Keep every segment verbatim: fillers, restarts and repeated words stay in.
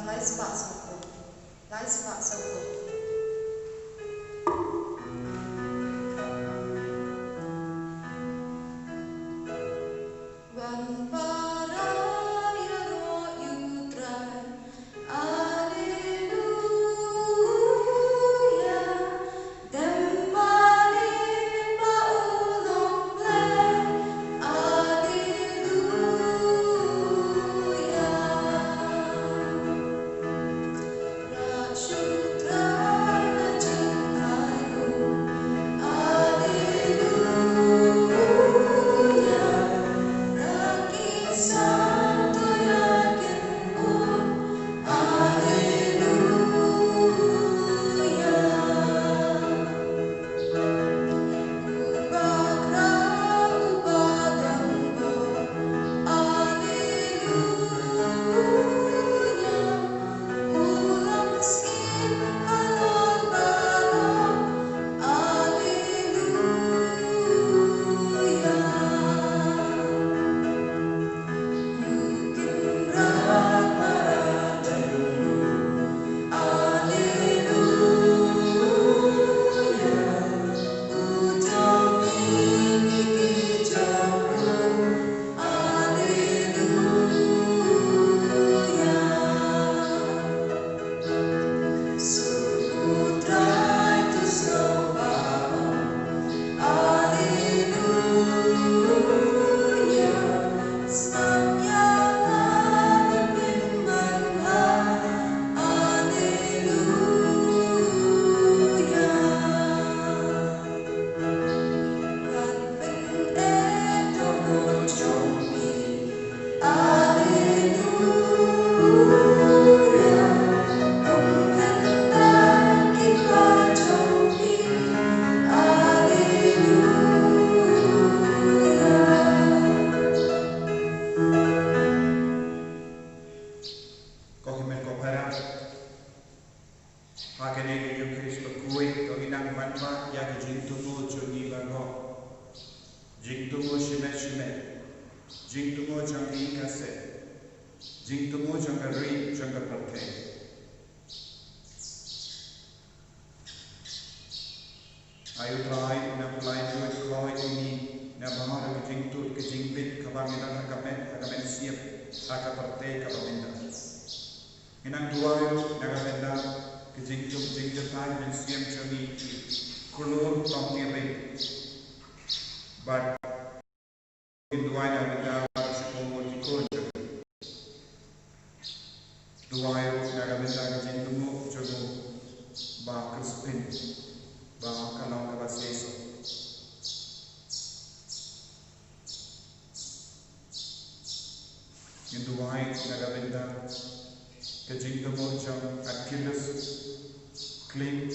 Lai spah sawphew. Lai spah sawphew. Wan para ïaroh ïa U Trai. Alleluia. Dem mane ba u long Blei. Alleluia. Rah sha U Trai na jingaium. Alleluia. Na ki sangtu ïa ki bun. Alleluia. Uba khraw, uba dang bor. Alleluia. U long syiem halor baroh. Alleluia. U Kynrad para jong u. Alleluia. U jong ngi ki jong u. Alleluia. Suk U Trai to sngewbha. Alleluia. Sngap ïa nga ban pynman ha. Alleluia. Ban pyneh dohnud jong phi. Alleluia. Kum pyneh ki khua jong phi. Alleluia. Ko hynmen ko para. Ha kane ka Eucharist bakhuid, to ngin nang manbah ïa ka jingthmu jong ngi baroh. Jingthmu shimet shimet. Jingthmu jong ka ïing ka sem. Jingthmu jong ka ri, jong ka pyrthei. Ai U Trai, nang pyllait khot ïa ngi, na bynta ka jingtut ka jingbit, kaba ngi don ha ka met, ha ka mynsiem, ha ka pyrthei kaba mynta. Ngi nang duwai ruh na ka bynta ka jingthmu jingjynjar mynsiem jong ngi ki khlur tang ki ri. Bad ngi duwai na ka bynta ba shiphew ngut ki khun jong ngi. Duwai ruh na ka bynta ka jingthmu jong u Bah Crispin ba ka long kaba shisha. Ngin duwai na ka bynta ka jingthmu jong Achilles Klim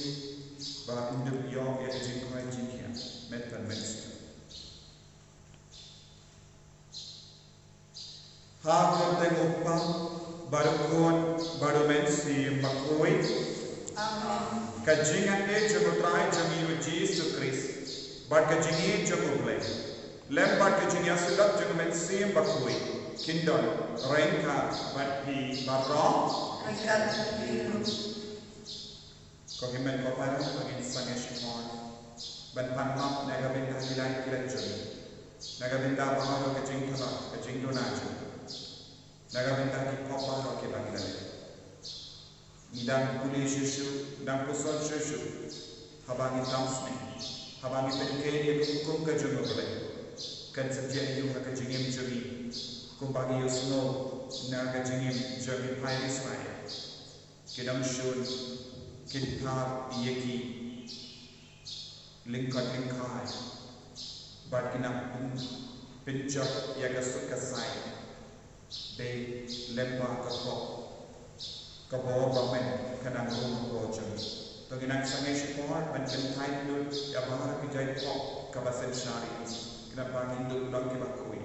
ba un dep ïoh ïa ka jingkhuid jingkhiah met bad mynsiem. Ha ka kyrteng u Kpa bad u Khun bad u Mynsiem Bakhuid. Amen. Ka jingïeit jong u Trai jong ngi u Jisu Khrist bad ka jingïeit jong u Blei lem bad ka jingïasyllok jong u Mynsiem Bakhuid kin don ryngkat bad phi baroh. Ryngkat bad phi ruh. Ko hynmen ko para, to ngin sangeh shipor ban pan map na ka bynta ki lait ki lait jong ngi, na ka bynta baroh ka jingtharai ka jingduna jong ngi, na ka bynta ki pop baroh kiba ngi la leh. Ngi dang pule shuh shuh, dang puson shuh shuh, haba ngi tam sniew, haba ngi pynkheiñ ïa ka hukum ka jong u Blei, kan sa jia ïa u ha ka jingim jong ngi kumba ngi ïohsngew na ka jingim jong ki paid Israel. Ki nongshun kin thar ïa ki lyngkot lyngkhai bad kin nang pyn-, pynjot ïa ka suk ka sai. Dei lem bad ka pop, ka bor ba men ka nang rung ha ka bor jong ngi. To ngin nang sangeh shipor ban kyntait lut ïa baroh ki jait pop kaba synshar ïa ngi, khnang ba ngin dup long kiba khuid.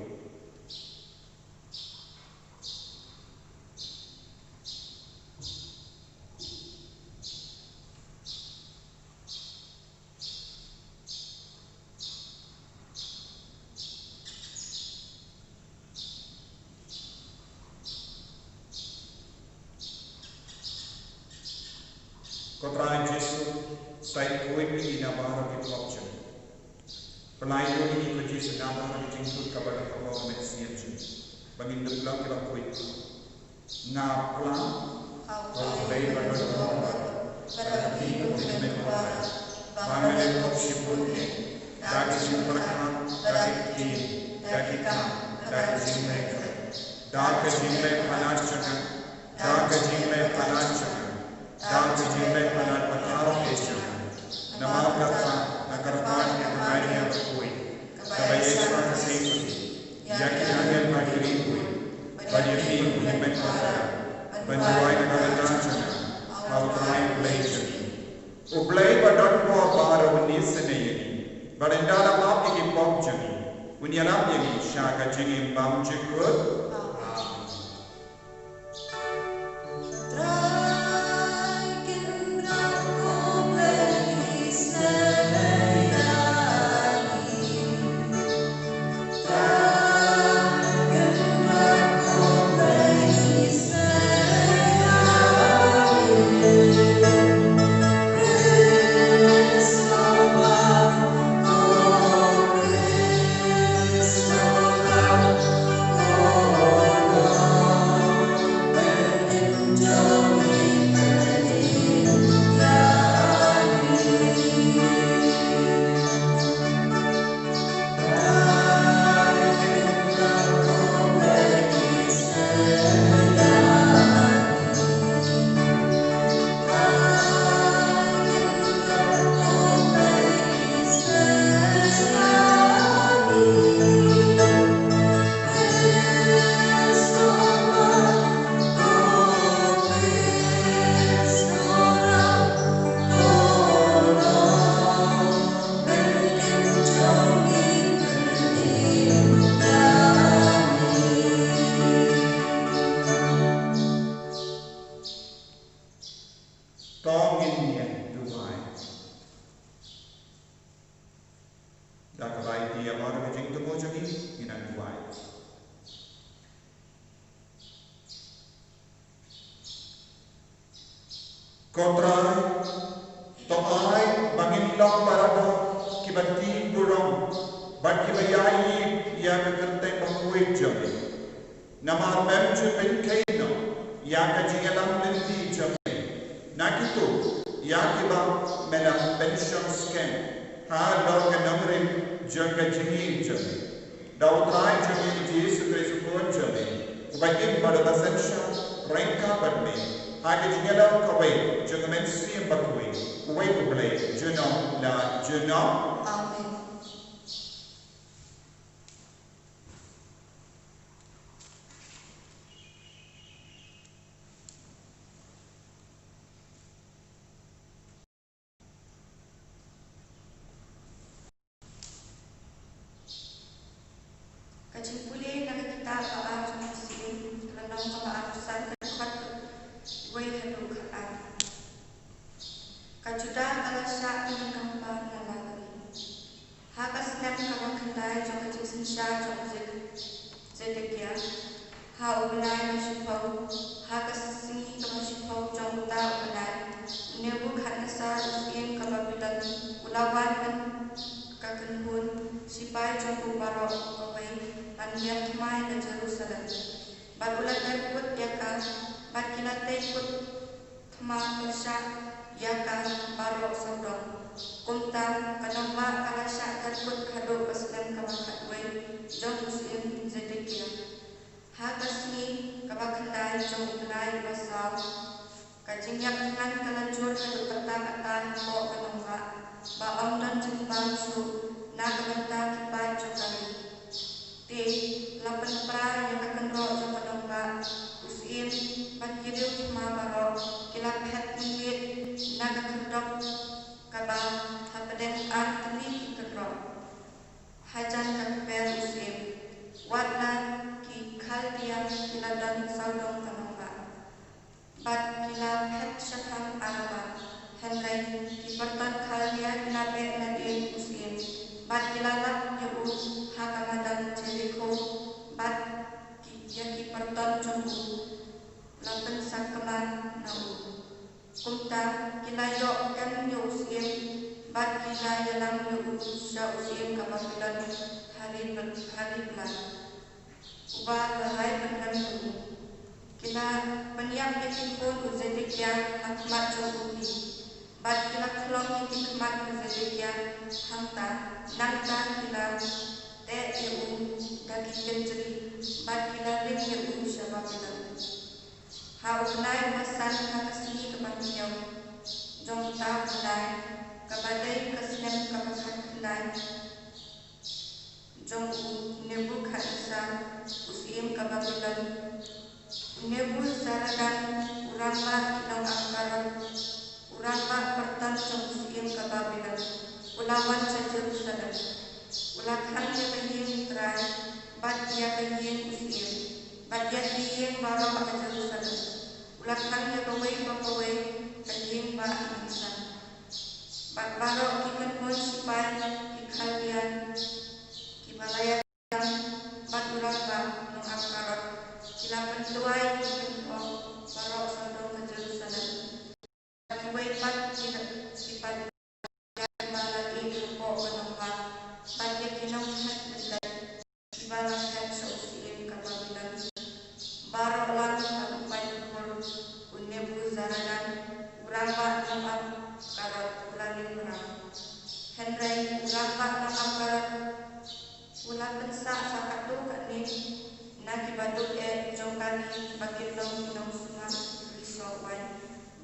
Sait khuid ïa ngi na baroh ki pop jong ngi. Pynlait ïa ngi ko Jisu na baroh ki jingkut kaba donkam ha ka mynsiem jong ngi, ba ngin dup long kiba khuid. Nga pla, ko Blei ba don bor, ba la pynmih ïa me, ba me leh pop shibun eh, da ka jingpyrkhat, da ka ktien, da ki kam, da ka jingleh. Da ka jingleh palat jong nga, da ka jingleh palat jong nga, da ka jingleh palat ba kharap eh jong nga. Namar kata nga kyrpad ïa ka Maria bakhuid, kaba ïaishah ka sngi, ïa ki angel bad ki riewkhuid, bad ïa phi ko Hynmen Kynrad, ban duwai na ka bynta jong nga ha U Trai Blei jong ngi. U Blei ba don bor baroh un isynei ïa ngi, bad ynda la map ïa ki pop jong ngi, un ïalap ïa ngi sha ka jingim bymjukut. Amen. To ngin ïa duwai. Da kaba ïeit ïa baroh ka jingthmu jong ngi, ngin ïa duwai. Ko Trai, to ai ba ngin long baroh kiba tieng burom bad kiba ïaid ïa ka kyrteng bakhuid jong me. Namar mem ju pynkheiñ noh ïa ka jingïalam lynti jong me na kito ïa kiba me la pynshong skhem halor ka nongrim jong ka jingim jong me. Da U Trai jong me Jisu Khrist U Khun jong me, uba im bad uba synshar ryngkat bad me ha ka jingïalam kawei jong ka Mynsiem Bakhuid, uwei U Blei, junom la junom. Amen. Ka jingpule na ka kitab ba ar jong u Syiem, ka lynnong kaba arphew san, ka dkhot kawei haduh khatar. Ka Judah ka la shah kynjah kam pa na la ka Ha ka snem kaba khyndai jong ka jingsynshar jong u Zed-, Zedekia, ha u bnai ba shiphew, ha ka sngi kaba shiphew jong uta u bnai, u Nebukhadnessar u syiem ka Babilon u la wan bad ka kynhun shipai jong u baroh kawei ban ïaid thymmai na Jerusalem. Bad u la tei kut ïa ka, bad ki la tei kut thma pyrshah ïa ka baroh sawdong. Kumta ka nongbah ka la shah tei kut haduh ka snem kaba khatwei jong u Syiem Zedekia. Ha ka sngi kaba khyndai jong u bnai uba saw, ka jingïap thngan ka la jur haduh katta katta hapoh ka nongbah, ba ym don jingbam shuh na ka bynta ki paid jong ka ri. Te la pynpra ïa ka kynroh jong ka nongbah, u syiem bad ki riew thma baroh ki la phet lyndet na ka khyrdop kaba hapdeng ar tylli ki kynroh hajan ka kper u syiem. Wat la ki Khaldia ki la don sawdong ka nongbah. Bad ki la phet shaphang Arabah, hynrei ki pyrthon Khaldia ki la beh nadien u syiem, bad ki la lap ïa u ha ka madan Jerikho, bad ki, ïa ki pyrthon jong u la pynsakma na u. Kumta ki la ïoh kem ïa u syiem bad ki la ïalam ïa u sha u syiem ka Babilon ha Ribl-, ha Ribla, uba la rai bynrem ïa u. Ki la pynïap ïa ki khun u Zedekia ha khmat jong u hi, bad ki la khlong ïa ki khmat u Zedekia hangta, nangta ki la teh ïa u da ki kynjri bad ki la ring ïa u sha Babilon. Ha u bnai uba san, ha ka sngi kaba hynñiew jong uta u bnai, kaba dei ka snem kaba khatkhyndai jong u Nebukhadnessar u syiem ka Babilon, u Nebuzaradan u rangbah ki nong Ashdod, u rangbah kyrteng jong u syiem ka Babilon, u la wan sha Jerusalem. U la khang ïa ka ïing U Trai bad ïa ka ïing u syiem, bad ïa ki ïing baroh ha Jerusalem. U la khang ïa kawei pa kawei ka ïing ba i insan. Bad baroh ki kynhun sipai ki Khaldia kiba la ïa bad u rangbah nong Ashdod ki la pynduwai ïa ki kynhun baroh sawdong ka Jerusalem. Kiwei pat ki la, ki pat kiba la ïeh hapoh ka nongbah bad ïa ki nongkhet lyndet kiba la khet sha u syiem ka Babilon. Baroh lang bad u paidbah u Nebuzaradan u rangbah nong Ashdod u la ring mraw. Hynrei u rangbah nong Ashdod u la pynsah sa katto katne na ki baduk eh jong ka ri ba kin long ki nongsumar ki soh waiñ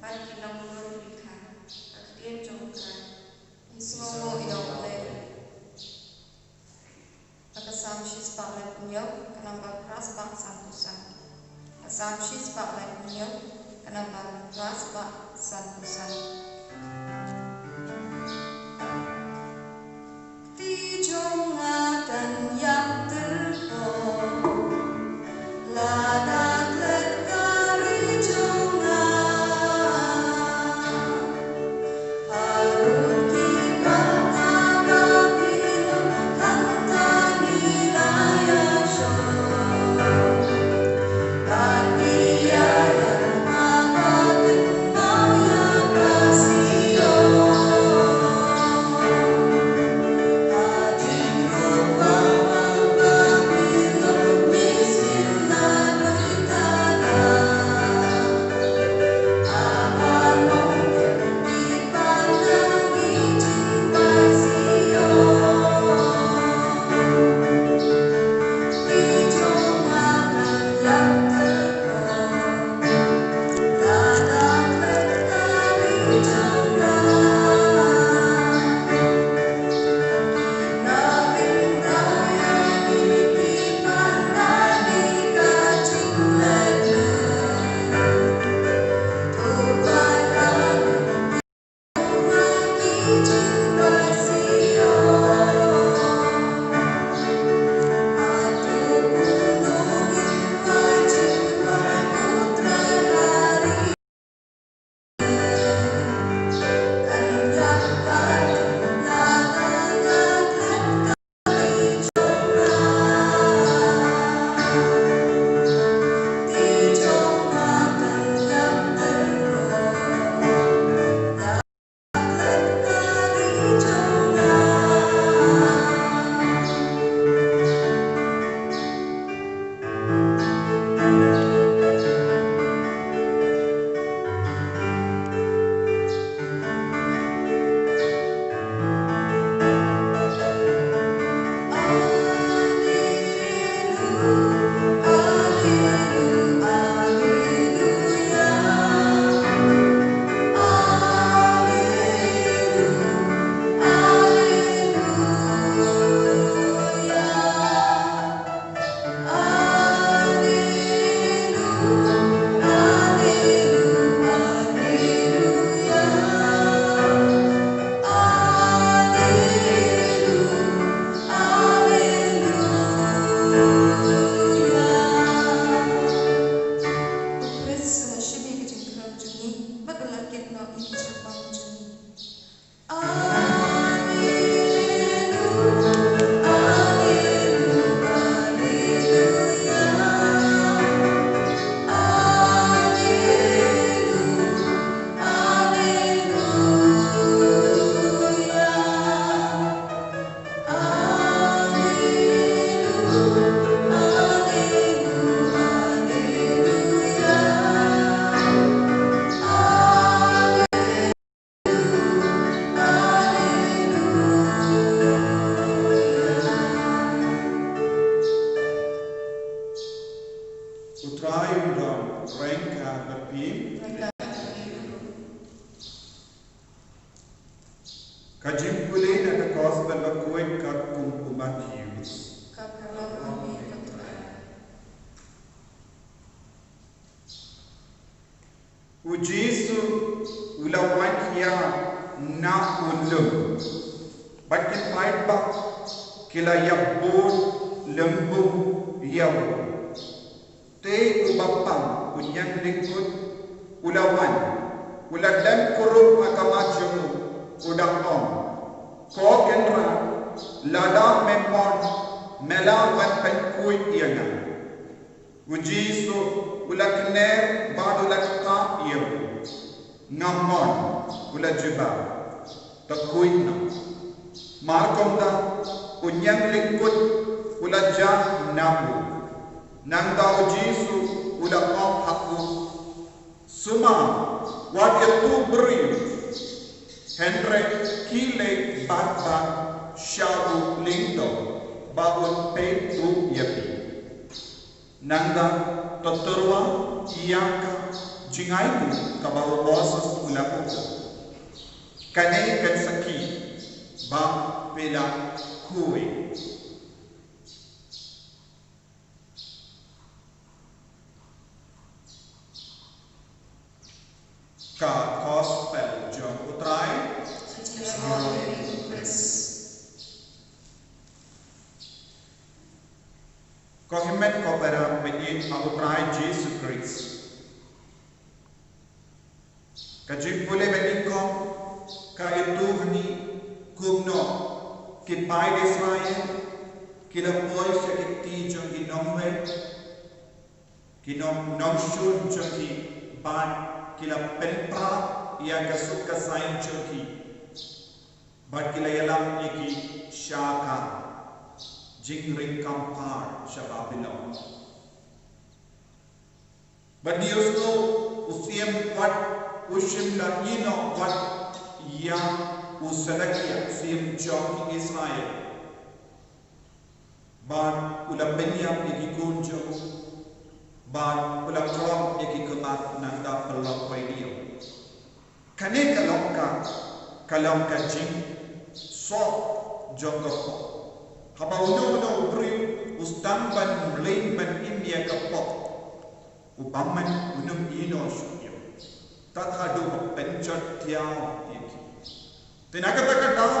bad ki nonglur bikha. Ka ktien jong U Trai. Ngi sngewnguh ïa U Blei. Na ka Salm shispah laiphew hynñiew, ka namba phra spah sanphew san. Ka Salm shispah laiphew hynñiew, ka namba phra spah sanphew san. Kti jong nga kan ïap tyrkhong, lada klet ka ri jong nga. Harud ki bang ha ka Babilon, hangta ngi la ïashong. Bad ngi ïalam ha ka kynmaw ïa ka Zion. Ka jingpule na ka Gospel bakhuid katkum u Mathaios. Ka paralok ong ïa ka Trai. U Jisu u la wan ïa na u lum. Bad ki paidbah ki la ïa bud lembung ïa u. Te u bapang u ñiang lyngkut u la wan, u la dem kurup ha khmat jong u, u da ong, Ko Kynrad, lada me mon, me lah ban pynkhuid ïa nga. U Jisu u la kner bad u la kata ïa u. Nga mon, u la jubab. To khuid noh. Markumta u ñiang lyngkut u la jah na u. Nangta u Jisu u la ong ha u, Sumar, wat ïathuh briew. Hynrei khie leit bad bad sha u lyngdoh ba un peit ruh ïa phi. Nangta to tyrwa ïa ka jingainguh kaba u Moses u la buh. Kane kan sa khie ba phi la khuid. Ka Gospel jong u Trai. Ko hynmen ko para ba ïeit ha u Trai Jisu Khrist. Ka jingpule ba nyngkong ka ïathuh ha ngi kumno ki paid Israel ki la poi sha ki kti jong ki nongwei, ki nong, nongshun jong ki, bad ki la pynpra ïa ka suk ka saiñ jong ki. Bad ki la ïalam ïa ki sha ka jingringkam par sha Babilon. Bad ngi ïohsngew u syiem wat u shym la ïehnoh wat ïa u Sedekiah, u syiem jong ki Israel. Bad u la pynïap ïa ki khun jong u. Bad u la khlong ïa ki khmat nangta pynlong koit ïa u. Kane ka long ka, ka long ka jingsoh jong ka pop. Haba uno uno u briew u sdang ban mlien ban im ïa ka pop, u bymman, un ym ïehnoh shuh ïa u. Tad haduh ba pynjot thiaw ïa ki. Te na kata ka daw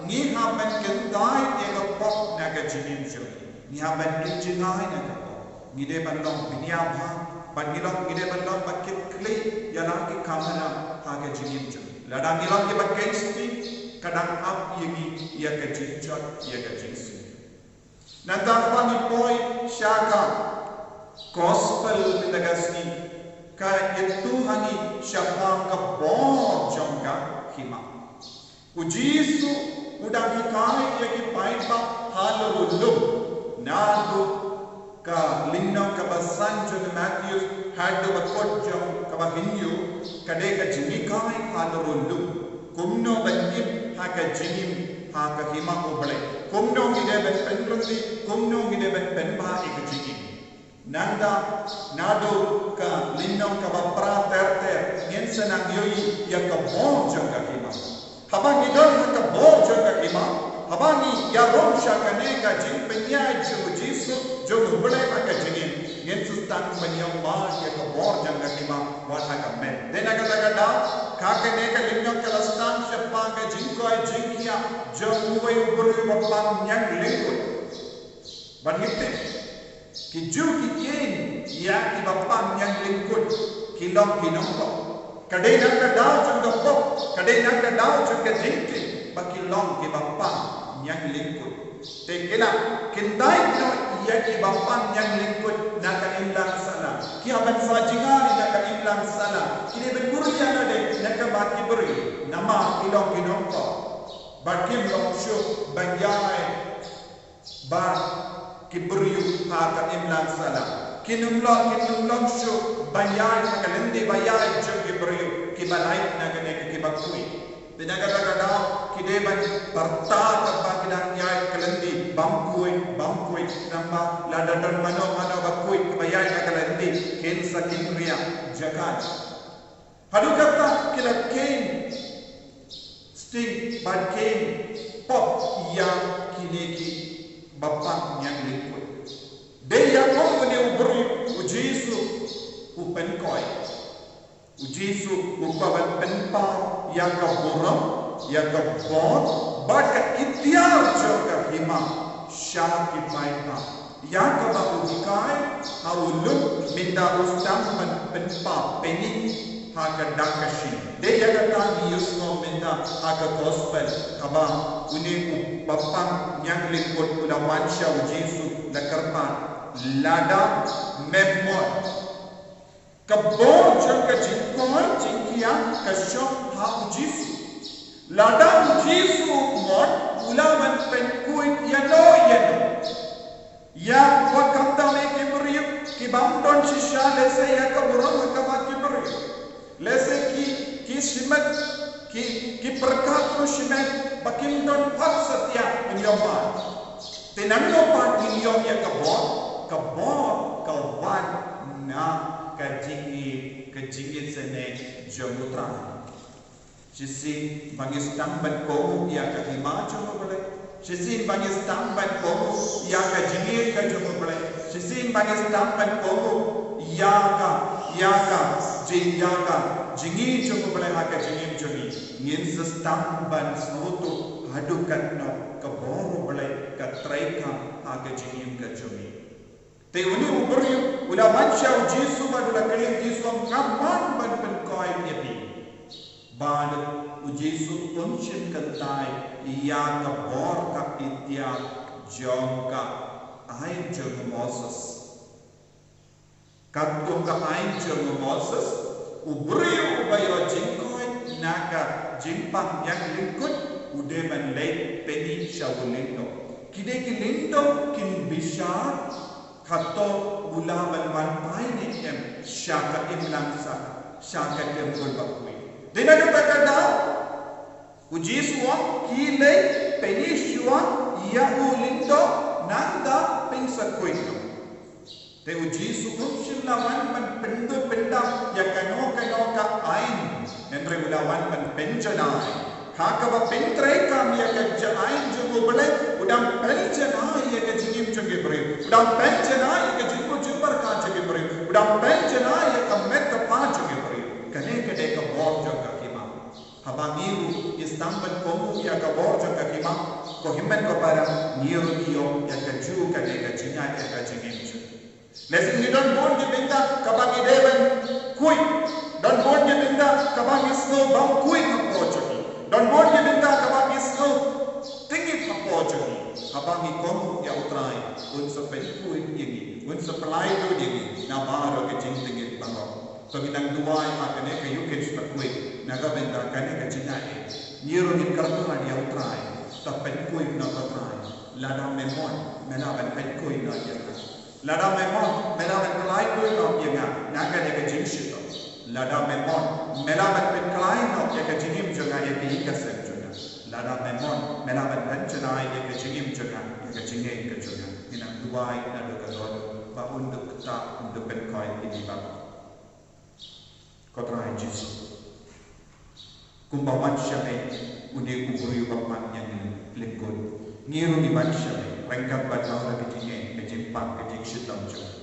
ngi hap ban kyntait ïa ka pop na ka jingim jong ngi. Ngi hap ban im jngai na ka pop. Ngi dei ban long bniah bha, bad ngi long, ngi dei ban long ba kit khlieh ïa la ki kamram ha ka jingim jong ngi. Lada ngi long kiba keiñ sting, ka dang ap ïa ngi ïa ka jingjot, ïa ka jingsngew. Nangta haba ngi poi sha ka Gospel mynta ka sngi, ka ïathuh ha ngi shaphang ka bor jong ka hima. U Jisu u dang hikai ïa ki paidbah halor u lum, naduh ka lynnong kaba san jong u Mathaios haduh ba kut jong kaba hynñiew, ka dei ka jinghikai halor u lum. Kumno ban im ha ka jingim ha ka hima U Blei. Kumno ngi dei ban pynryntih, kumno ngi dei ban pynbha ïa ka jingim. Nangta, naduh ka lynnong kaba phra ter ter, ngin sa nang ïohi ïa ka bor jong ka hima. Haba ngi don ha ka bor jong ka hima, haba ngi ïaroh sha kane ka jingpynïaid jong u Jisu, jong U Blei ha ka jingim, ngin sa sdang ban ïoh ma ïa ka bor jong ka hima wat ha ka met. Dei na kata ka daw, ha kane ka lynnong ka la sdang shaphang ka jingkoit jingkhiah jong uwei u briew ba pang ñiang lyngkut. Bad ngi tip, ki Jiw ki ïeng ïa kiba pang ñiang lyngkut, ki long ki nongpop. Ka dei na ka daw jong ka pop, ka dei na ka daw jong ka jingtip, ba ki long kiba pang ñiang lyngkut. Te ki la kyntait noh ïa kiba pang ñiang lyngkut na ka imlang sahlang. Ki hap ban sa jngai na ka imlang sahlang. Ki dei ban buh ïa lade na ka bynta ki briew, namar ki long ki nongpop. Bad kim long shuh ban ïaid bad ki briew ha ka imlang sahlang. Kin ym long, kin ym long shuh ban ïaid ha ka lynti ba ïaid jong ki briew kiba lait na kane ka kiba khuid. Te na kata ka daw ki dei ban pyrta kaba ki dang ïaid ka lynti bym khuid, bym khuid, namar lada don mano mano ba khuid ba ïaid ha ka lynti, kin sa kynriah jaka. Haduh katta ki la kyntait Sting bad kin pop ïa kine ki bapang ñianglyngkut. Dei ïa kum une u briew u Jisu u pynkoi. U Jisu u kwah ban pynpaw ïa ka burom, ïa ka bor bad ka iktiar jong ka hima sha ki paidbah. Ïa kaba u hikai ha u Luk mynta u sdang ban pynpaw peni ha ka dak ka shi. Dei ïa kata ngi ïohsngew mynta ha ka gospel, haba une u bapang ñianglyngkut u la wan sha u Jisu, la kyrpad, lada mem mon, ka bor jong ka jingkoit jingkiar ka shong ha u Jisu. Lada u Jisu u mon, u lah ban pynkhuid ïano ïano. Ïa, wat khamtam ïa ki briew ki bym don shisha, lehse ïa ka burom ha kaba ki briew, lehse ki, ki shimet, ki, ki pyrkhat ruh shimet ba kim don pat satia ban ïoh bad. Te nangno pat ngin ïoh ïa ka bor? Ka bor ka wan na ka jingim, ka jingim sene jong u Trai. Shisien ba ngi sdang ban kohnguh ïa ka hima jong u Blei. Shisien ba ngi sdang ban kohnguh ïa ka jingim ka jong u Blei. Shisien ba ngi sdang ban kohnguh ïa ka, ïa ka, jing ïa ka jingim jong u Blei ha ka jingim jong ngi. Ngin sa sdang ban sngewthuh haduh katno ka bor u Blei ka treikam ha ka jingim ka jong ngi. Te une u briew u la wan sha u Jisu bad u la kylli u Jisu, nga man ban pynkoi ïa phi. Bad u Jisu um shym kyntait ïa ka bor ka iktiar jong ka aiñ jong u Moses. Katkum ka aiñ jong u Moses, u briew uba ïoh jingkoit na ka jingpang ñianglyngkut, u dei ban leit peni sha u lyngdoh. Ki dei ki lyngdoh kin bishar, kato u lah ban wan phai ne em sha ka imlang sah, sha ka templ bakhuid. Dei naduh kata ka daw u Jisu u ong, ki leit peni shuwa ïa u lyngdoh, nangta phin sa khuid noh. Te u Jisu um shym la wan ban pynduh pyndam ïa kano kano ka aiñ, hynrei u la wan ban pynjanai. Ha kaba pyntreikam ïa ka jingaiñ jong u Blei, u dang pynjanai ïa ka jingim jong ki briew, u dang pynjanai ïa ka jingmut jingpyrkhat jong ki briew, u dang pynjanai ïa ka met ka phad jong ki briew. Kane ka dei ka bor jong ka hima. Haba ngi ruh ngi sdang ban kohnguh ïa ka bor jong ka hima, ko hynmen ko para, ngi ruh ngi ïoh ïa kajuh kane ka jingaiñ ïa ka jingim jong ngi. Lehse ngi don bun ki bynta kaba ngi dei ban khuid. Don bun ki bynta kaba ngi sngew bym khuid hapoh jong ngi. Don bun ki bynta kaba ngi sngew tyngit hapoh jong ngi. Haba ngi kohnguh ïa u Trai, un sa pynkhuid ïa ngi, un sa pynlait lut ïa ngi na baroh ki jingtyngit baroh. To ngin nang duwai ha kane ka ïuh kit sha bakhuid na ka bynta kane ka jingaiñ. Ngi ruh ngin kyrpad ïa u Trai, to pynkhuid noh ko Trai. Lada me mon, me lah ban pynkhuid noh ïa nga. Lada me mon, me lah ban pynlait lut noh ïa nga na kane ka jingshitom. Lada me mon, me lah ban pynkhlaiñ noh ïa ka jingim jong nga, ïa ka ïing ka sem jong nga. Lada me mon, me lah ban pynjanai ïa ka jingim jong nga, ïa ka jingngeit ka jong nga. Ngin nang duwai naduh ka dohnud ba un dup kata, un dup pynkhuid ïa ngi baroh. Ko Trai Jisu, kumba wan sha me une u briew bapang ñianglyngkut, ngi ruh ngi wan sha me ryngkat bad baroh ki jingngeit, ka jingpang, ka jingshitom jong ngi.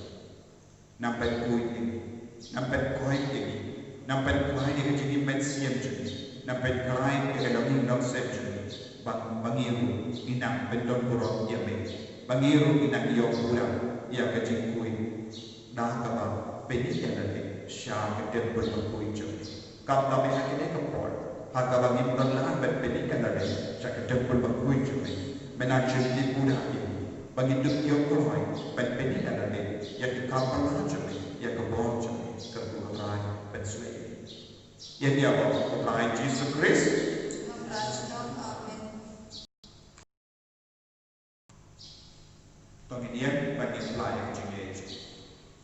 Nang pynkhuid ïa ngi, nang pynkhuid ïa ngi, nang pynkhuid ïa ka jingim mynsiem jong ngi, nang pynkhuid ïa ka longïing longsem jong ngi, ba, ba ngi ruh ngin nang pyndonburom ïa me, ba ngi ruh ngin nang ïoh pura ïa ka jingkhuid. Da kaba pyni ïa lade sha ka templ bakhuid jong me. Kumta me ha kane ka por, ha kaba ngim don lad ban pyni ïa lade sha ka templ bakhuid jong me, me nang shim tip pura ïa ngi, ba ngin dup ïoh kloi ban pyni ïa lade ïa ka kam pynlong jong me, ïa ka bor jong me. Kyrkhu ko Trai, pynsngew ïa ngi. Ïa ngi ïa ko Trai Jisu Khrist. Amen. To ngin ïeng bad ngin pynlait ïa ka jingngeit.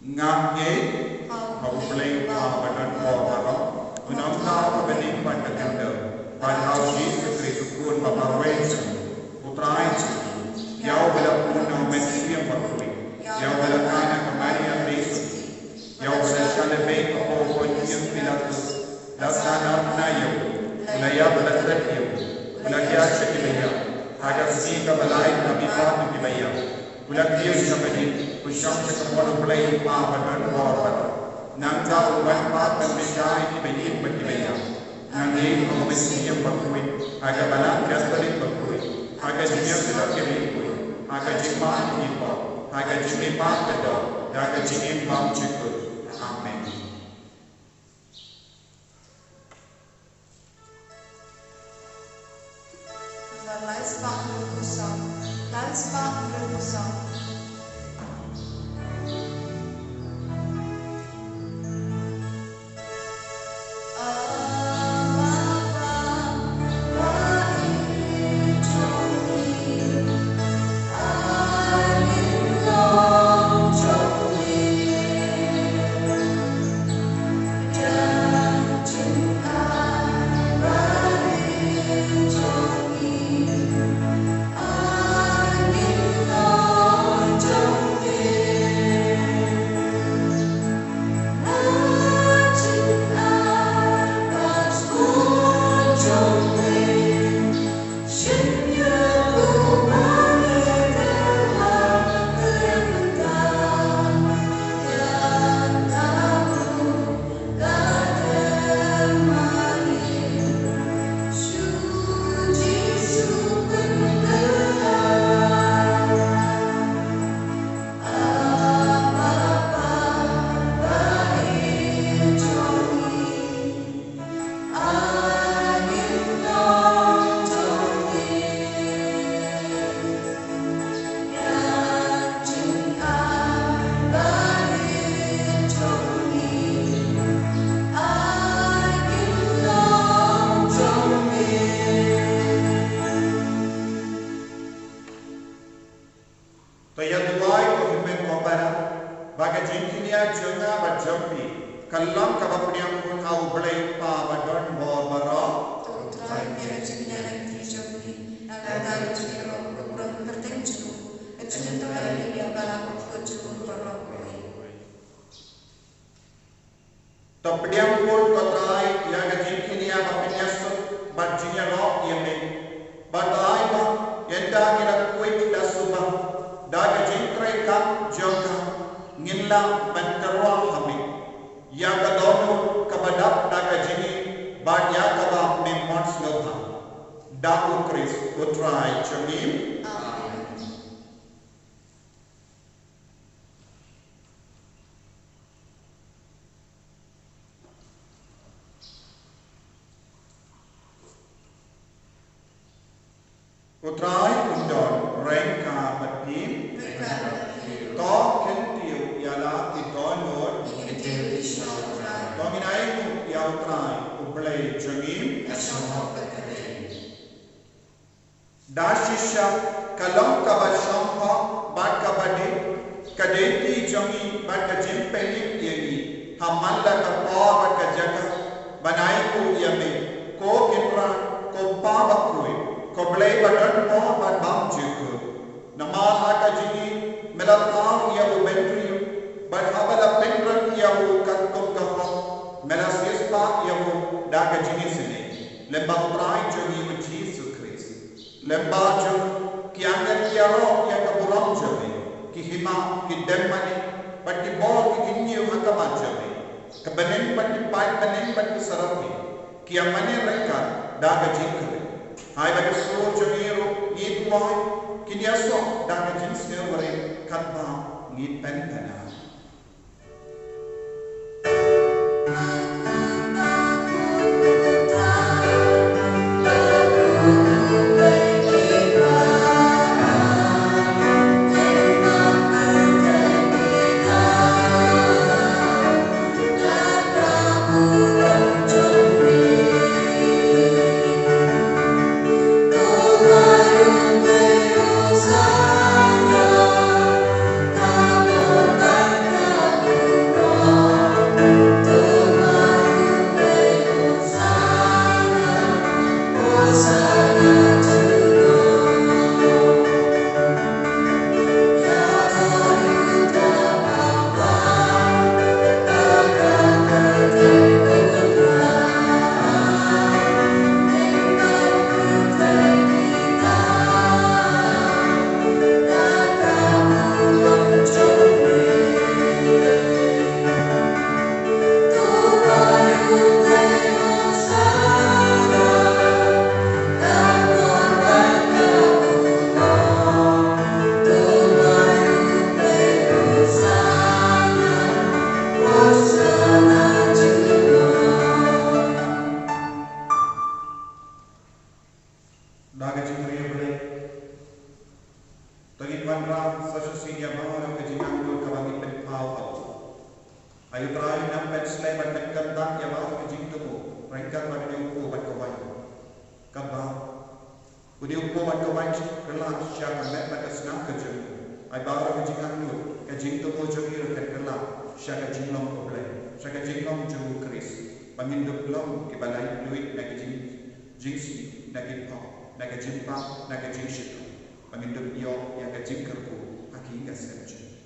Nga ngeit ha U Blei uba don bor baroh, u nongthaw uba bniah bad ka jingdaw, bad ha U Jisu Khrist u Khun ba marwei jong U Trai jong ngi, ïa uba la bun na U Mynsiem Bakhuid, ïa uba la kha na ka Maria Theisotti, ïa uba la shah lehbeiñ hapoh u Pontius Pilatus, la sahnarphna ïa u, u la ïap, u la tret ïa u, kaba lai na ki paid kiba ïap. U la kiew sha ka ding, u shong sha ka mon U Blei U Kpa ba don bor baroh. Nangta u wan pat ban pynshai kiba ïeit bad kiba ïap. Ngan ïeng kum u Mynsiem Bakhuid ha ka balang Katholik bakhuid, ha ka jingïasyllok ki riewkhuid, ha ka jingmane ki por, ha ka jingmihpat ka doh, da ka jingim bymjukut. Amen. Ngan lai spah hynriew phew saw. Lai spah hynriew phew saw. To ïa duwai ko hynmen ko para, ba ka jingkñia jong nga bad jong phi kan long kaba pdiang bun ha U Blei Kpa ba don bor baroh. To Trai, pdiang jingkñia lynti jong phi, nangta ka jingïaroh u burom kyrteng jong u, ka jingïathuh ïa balang u kut jong u baroh. To pdiang bun ko Trai ïa ka jingkñia ba pynïasuk bad jingïaroh ïa me. Bad ai ba ynda ngi la khuid da suba da ka jingtrei kam jong ka, ngin lah ban kyrwai ha me ïa ka dohnud kaba dap da ka jingim bad ïa kaba me mon sngewbha. Da U Khrist U Trai jong ngi. Amen. U Trai un don ryngkat bad phi. To kyntiew ïa la ki dohnud. To ngin ainguh ïa U Trai U Blei jong ngi. Da shisha ka long kaba shongkha bad kaba dei ka deiti jong ngi bad ka jingpynim ïa ngi ha man la ka por bad ka jaka ban ai nguh ïa me, ko Kynrad, ko Pa bakhuid, ko Blei ba don bor bad bymjukut. Namar ha ka jingim me la thaw ïa u bynriew bad haba la pynrem ïa u katkum ka hok me la siewspah ïa u da ka jingisynei lyngba U Trai jong ngi U Jisu Khrist. Lyngba jong ki angel ki ïaroh ïa ka burom jong me, ki hima, ki dem mane bad ki bor ki kynñiew ha khmat jong me. Ka bneng bad ki paid bneng bad ki sarawi ki ïa mane ryngkat da ka jingkyrkhu. Hai ba ki sur jong ngi ruh ngi duwai, kin ïasoh da ka jingsngew barit katba ngi pynbna. Da ka jingkyrpad, to ngin wanrah sa shisien ïa baroh ka jingangnud kaba ngi pynpaw. Ai U Trai, nang pynslem bad pynkyntang ïa baroh ka jingthmu ryngkat bad kane u kpu bad ka wain. Kaba une u kpu bad ka wain kylla sha ka met bad ka snam ka jong u. Ai baroh ka jingangnud, ka jingthmu jong ngi ruh kan kylla sha ka jinglong U Blei, sha ka jinglong jong U Khrist. Ba ngin dup long kiba la ïeit na ka jing, jingsniew, na ki pop, na ka jingpang, na ka jingshitom. Ba ngin dup ïoh ïa ka jingkyrkhu ha ki ïing ki sem jong ngi.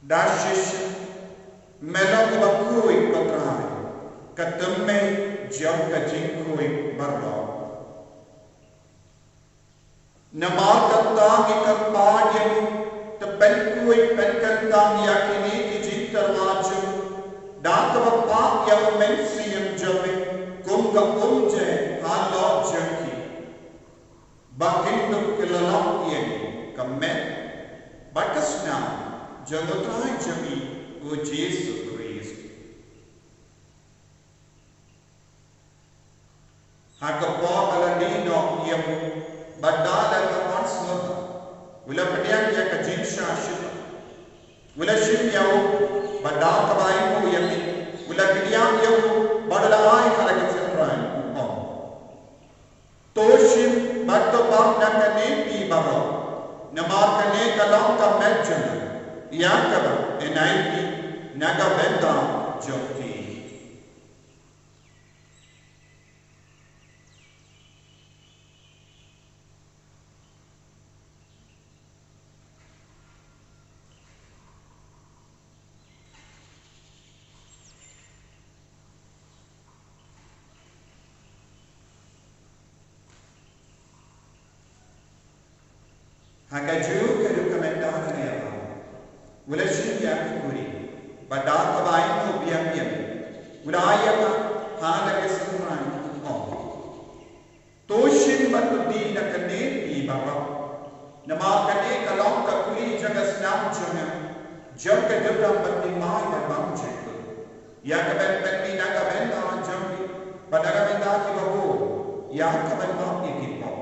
Da shisha, me long uba khuid, ko Trai, ka tymmen jong ka jingkhuid baroh. Namar kata ngi kyrpad ïa me, to pynkhuid pynkyntang ïa kine ki jingtyrwa jong me da kaba pah ïa U Mynsiem jong me, kum ka umjai halor jong ki. Ba kin dup ki la long ïa ka met bad ka snam jong U Trai jong ngi U Jisu Khrist. Ha ka por ba la die noh ïa u, bad da la ka mon sngewbha, u la pdiang ïa ka jingshah shitom. U la shim ïa u, bad da kaba ainguh ïa me, u la pdiang ïa u, bad u la ai ha la ki synran, u ong: To shim bad to pang na kane phi baroh, namar kane ka long ka met jong nga, ïa kaba yn ai phi na ka bynta jong phi. Ha kajuh ka duk ka mynta ka ïa ba u la shim ïa ka kuri, bad da kaba ainguh biang biang, u la ai ïa ka ha la ki synran, u ong: To shim bad to die na kane phi baroh, namar kane ka long ka kuri jong ka snam jong nga, jong ka jingdon bad jingmai bad bymjukut, ïa kaban pynmih na ka bynta jong phi bad na ka bynta kiba bun, ïa kaban map ïa ki pop.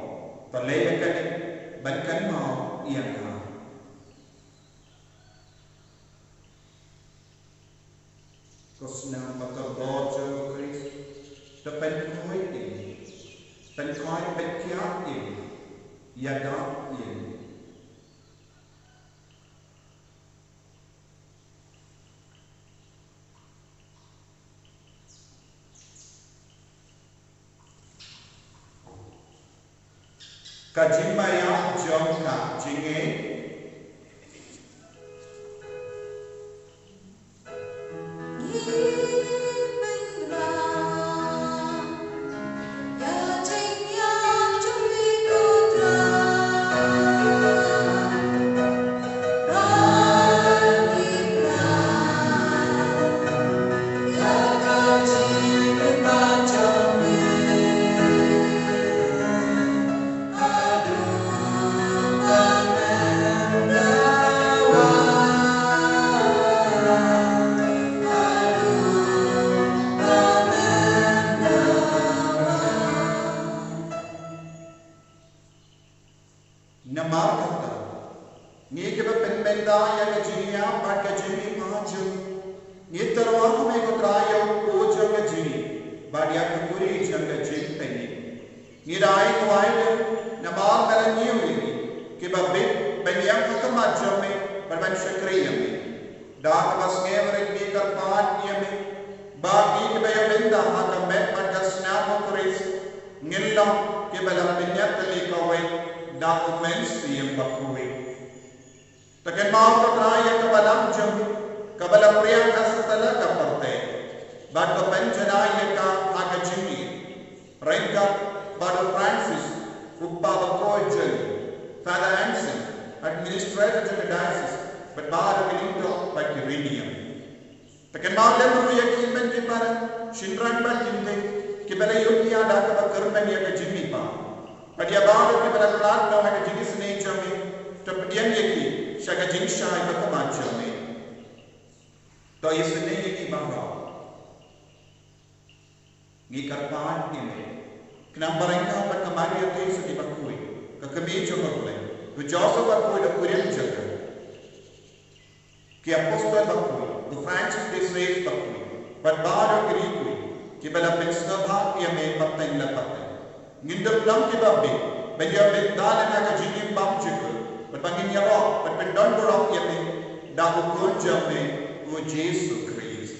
To leh ïa kane ban kynmaw ïa nga. Ko snam bad ko dor jong U Khrist, to pynkhuid ïa ngi, pynkhuid, pynkiar ïa ngi, ïada ïa ngi. Ka jingmaiap jong ka jingngeit. Namar kata, ngi kiba pynbynta ïa ka jingïap bad ka jingmihpat jong ngi, ngi tyrwa ha me ko Trai ïa u kpu jong ka jingngeit bad ïa ka kuri jong ka jingpynim. Ngi da ai khublei namar me la ñiew ïa ngi kiba bit ban ïeng ha khmat jong me bad ban shakri ïa me. Da kaba sngewrit ngi kyrpad ïa me ba ngi kiba ïa bynta ha ka met bad ka snam U Khrist ngin long kiba la pynïatylli kawei da U Mynsiem Bakhuid. To kynmaw ko Trai ïa ka Balang jong me kaba la pdiang ha satlak ka pyrthei, bad to pynjanai ïa ka ha ka jingngeit, ryngkat bad u Francis, u Kpa Bakhuid jong ngi, Father Anselm, Administrator jong ka Diocese, bad baroh ki lyngdoh bad ki riewniam. To kynmaw lem ruh ïa ki hynmen ki para, shynrang bad ki khyndai, kiba la ïoh ïa da kaba kyrmen ïa ka jingmihpat, bad ïa baroh kiba la khlad noh ha ka jingisynei jong me, to pdiang ïa ki sha ka jingshai ba kaba jong me. To isynei ïa ngi baroh. Ngi kyrpad ïa me. Khnang ba ryngkat bad ka Maria Theisotti bakhuid, ka kmie jong U Blei, u Joseph bakhuid u kurim jong ka, ki apostol bakhuid, u Francis de Sales bakhuid, bad baroh ki riewkhuid kiba la pynsngewbha ïa me pateng la pateng, ngin dup long kiba bit ban ïa bit da lem ha ka jingim bymjukut, bad ba ngin ïaroh bad pyndonburom ïa me da u Khun jong me, u Jisu Khrist.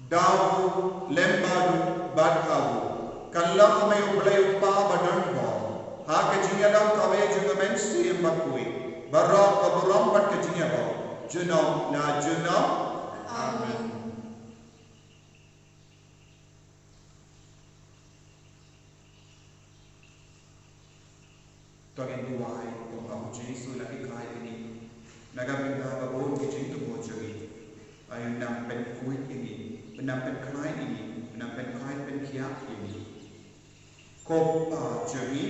Da u lem bad u, bad ha u, kan long ha me U Blei U Kpa badonbor, ha ka jingïalang kawei jong U Mynsiem Bakhuid, baroh ka burom bad ka jingïaroh junom la junom. Amen. To ngin duwai kumba U Jisu u la hikai ïa ngi. Na ka bynta ba bun ki jingthmu jong ngi, ai un nang pynkhuid ïa ngi, un nang pynkhlaiñ ïa ngi, un nang pynkhuid pynkhiah ïa ngi. Ko Kpa jong ngi,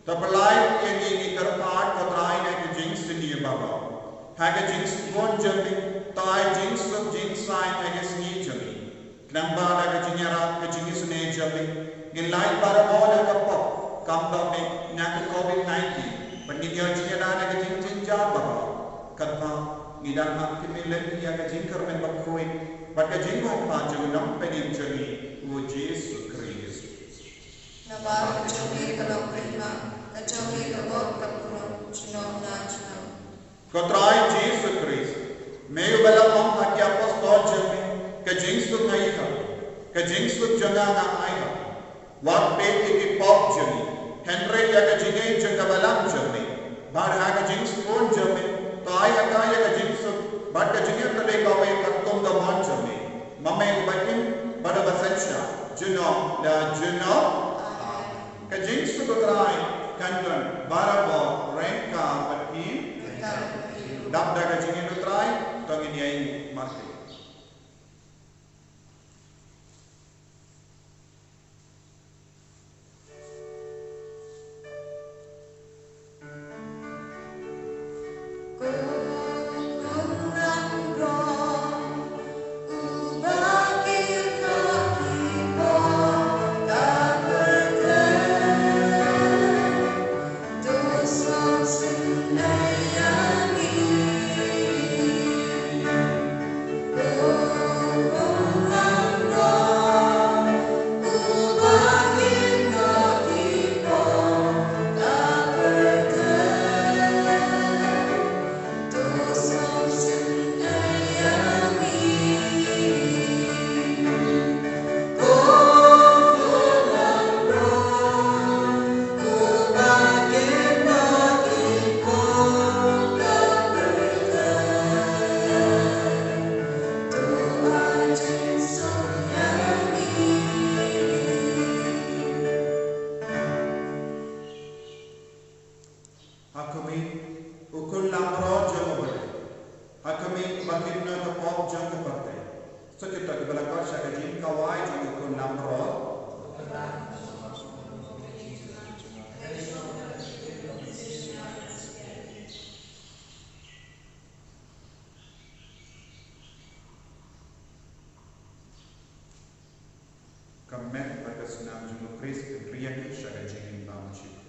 to pynlait ïa ngi, ngi kyrpad ko Trai, na ka jingsniew baroh, ha ka jingsbun jong me, to ai jingsuk jingsaiñ ha ka sngi jong ngi. Khnang ba da ka jingïarap ka jingisynei jong me, ngin lait barabor na ka pop, kam dap me na ka Covid nineteen, bad ngin ïoh jingïada na ka jingjynjar baroh. Katba ngi dang ap kyrmen ïa ka jingkyrmen bakhuid bad ka jingwan pat jong u Nongpynim jong ngi, u Jisu Khrist. Namar ka jong me ka long ka hima, ka jong me ka bor ka burom, junom la junom. Ko Trai Jisu Khrist, me uba la ong ha ki apostol jong me, ka jingsuk nga ai ha phi, ka jingsuk jong nga nga ai ha phi. Wat peit ïa ki pop jong ngi, hynrei ïa ka jingngeit jong ka balang jong me. Bad ha ka jingsbun jong me, to ai ha ka ïa ka jingsuk bad ka jingïatylli kawei katkum ka mon jong me. Ma me uba im bad uba synshar junom la junom. Amen. Ka jingsuk U Trai kan don barabor ryngkat bad phi. Dap da ka jingïeit U Trai, to ngin ïa ïeng markhmat. Ha khmih, u khun langbrot jong U Blei. Ha khmih, ba kynnoh ka pop jong ka pyrthei. Sa kita kiba la kut sha ka jingkawei jong u khun langbrot. Ka met bad ka snam jong u Khrist kin riang sha ka jingim bymjukut.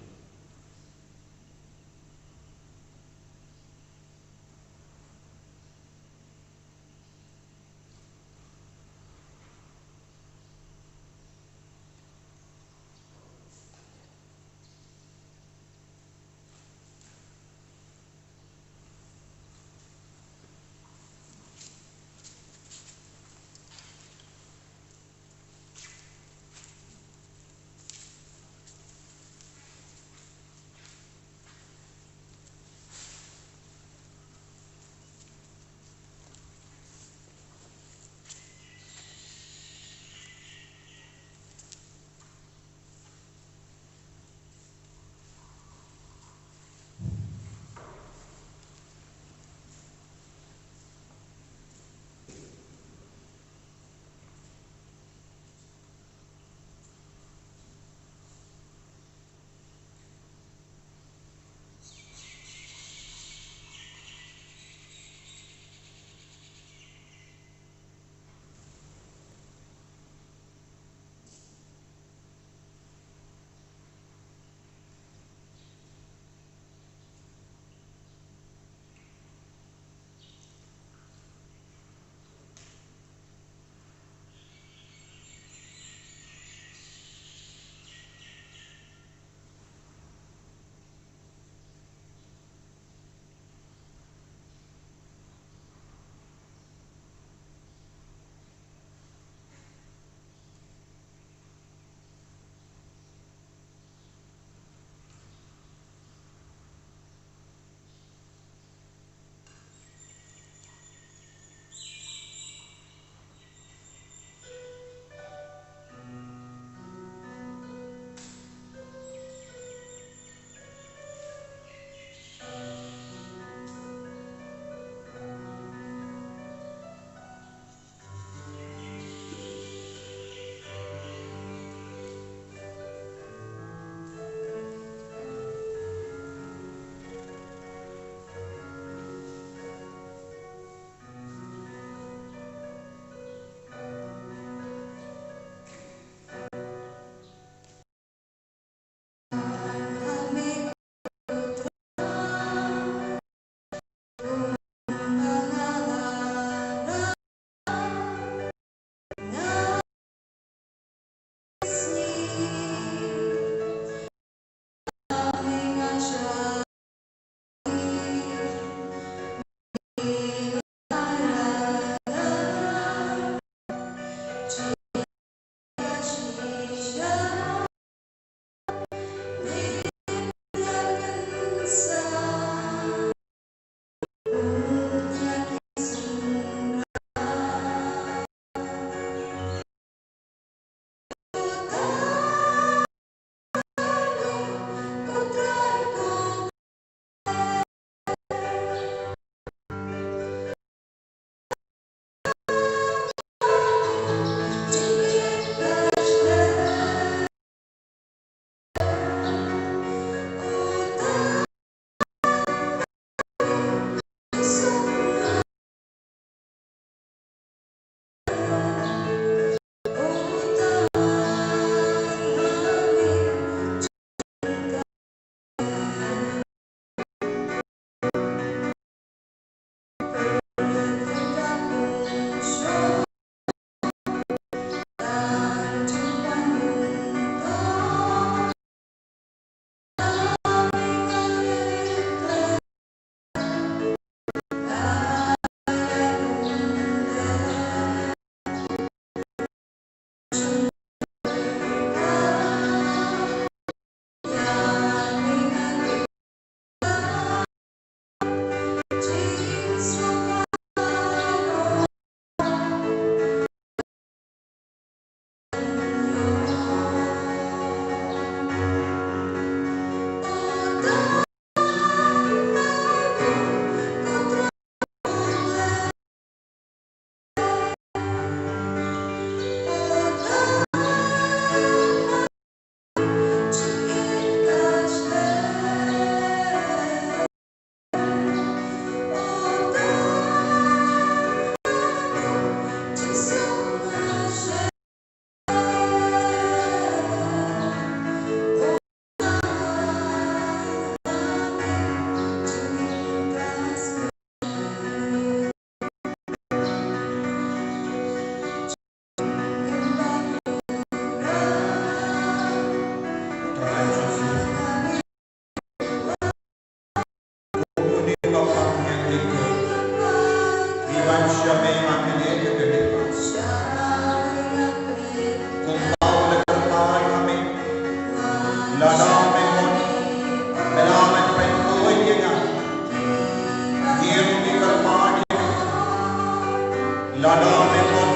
Lada me mon,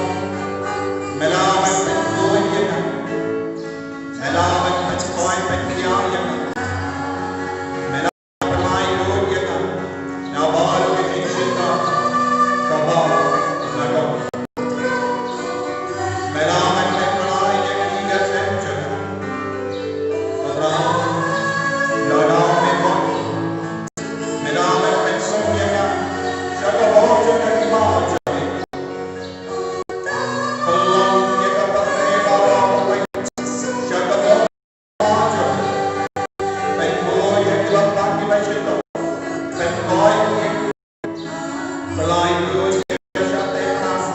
me la me pynbun ïa nga, me la me pynbun pynbiang ïa nga, me la me pynlait lut ïa nga na baroh ki jingshitom kaba nga don. Me la me pynlait ïa nga ki jingïaseng jong nga. Abraham, lada me mon, me la me pynsuk ïa nga sha ka bor jong ka hima jong me. Pynlong ïa ka pyrthei baroh kawei sha ka bor jong me. Pynbun ïa ki bymman kiba shitom. Pynbun ïa ki, pynlait lut ïa ka shatei ka nas.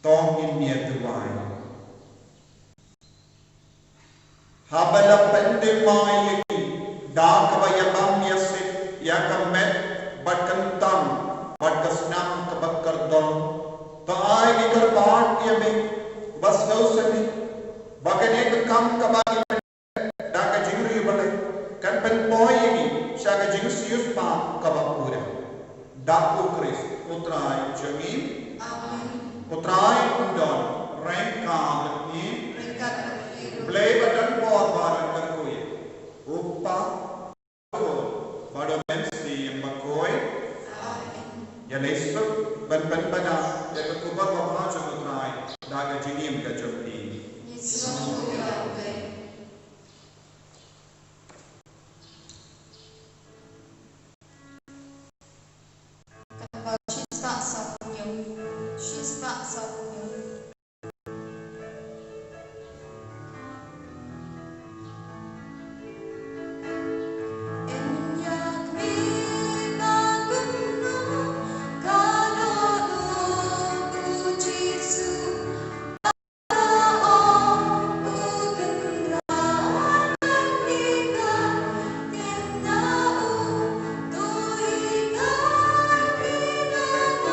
To ngin ïa duwai. Haba la pynduwai ïa ki da kaba ïabam ïasih ïa ka met bad kyntang bad ka snam kaba kordor, to ai ngi kyrpad ïa me ba sngewsih ba kane ka kam kaba ngi da ka jingriewblei kan pynpoi ïa ngi sha ka jingsiewspah kaba pura. Da U Khrist U Trai jong ngi. Amen. U Trai un don ryngkat bad ngi. Ryngkat bad ngi. Blei ba don bor ba don kyrkhu ïa U Kpa, U Khun bad U Mynsiem Bakhuid. Amen. Ïa lei suk ban pynbna ïa ka khubor babha jong U Trai da ka jingim ka